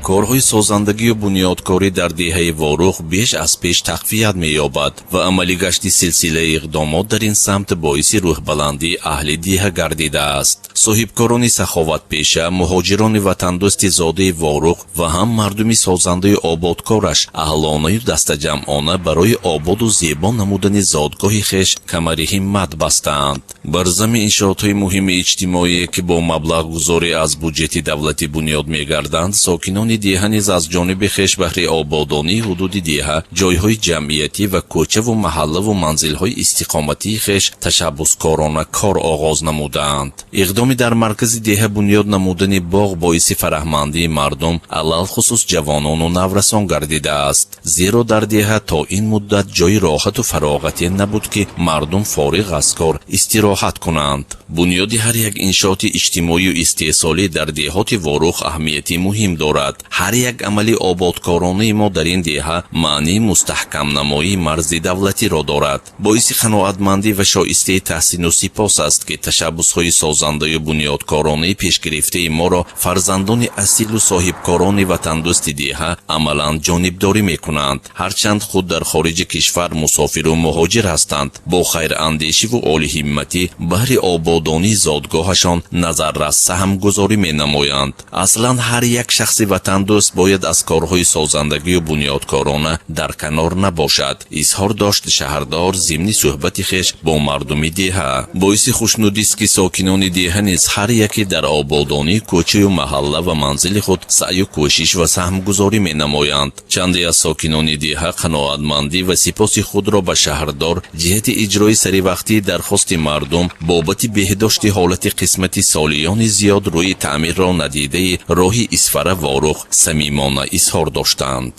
Корҳои созандагию бунёдкорӣ дар деҳаи Ворух беш аз пеш тақвият меёбад ва амалигашти силсилаи иқдомот дар ин самт боиси рӯҳбаландии аҳли деҳа гардидааст. Соҳибкорони саховатпеша, муҳоҷирони ватандӯсти зодаи Ворух ва ҳам мардуми созандаю ободкораш аҳлонаю дастаҷамъона барои ободу зебо намудани зодгоҳи хеш камари ҳиммат бастаанд. Бар зами иншоотҳои муҳими иҷтимоие, ки бо маблағгузорӣ аз буҷети давлатӣ бунёд мегарданд, сокинони деҳа низ аз ҷониби хеш баҳри ободонии ҳудуди деҳа, ҷойҳои ҷамъиятӣ ва кӯчаву маҳаллаву манзилҳои истиқоматии хеш ташаббускорона кор оғоз намудаанд. Иқдоми дар маркази деҳа бунёд намудани боғ боиси фараҳмандии мардум, алалхусус ҷавонону наврасон гардидааст, зеро дар деҳа то ин муддат ҷои роҳату фароғате набуд, ки мардум фориғ аз кор истироҳат кунанд. Бунёди ҳар як иншооти иҷтимоию истеҳсолӣ дар деҳоти Ворух аҳамияти муҳим дорад. Ҳар як амали ободкоронаи мо дар ин деҳа маънии мустаҳкамнамоии марзи давлатиро дорад. Боиси қаноатмандӣ ва шоистаи таҳсину сипос аст, ки ташаббусҳои созандаю бунёдкоронаи пешгирифтаи моро фарзандони асилу соҳибкорони ватандӯсти деҳа амалан ҷонибдорӣ мекунанд. Ҳарчанд худ дар хориҷи кишвар мусофиру муҳоҷир ҳастанд, бо хайрандешиву олиҳимматӣ баҳри ободонии зодгоҳашон назаррас саҳмгузорӣ менамоянд. Аслан ҳар як шахси ватандӯст бояд аз корҳои созандагию бунёдкорона дар канор набошад, изҳор дошт шаҳрдор зимни суҳбати хеш бо мардуми деҳа. Боиси хушнудист, ки сокинони деҳа низ ҳар яке дар ободонии кӯчаю маҳалла ва манзили худ саъю кӯшиш ва саҳмгузорӣ менамоянд. Чанде аз сокинони деҳа қаноатмандӣ ва сипоси худро ба шаҳрдор ҷиҳати иҷрои саривақтии дархости мардум бобати беҳдошти ҳолати қисмати солиёни зиёд рӯи таъмирро надидаи роҳи Исфара Ворух самимона изҳор доштанд.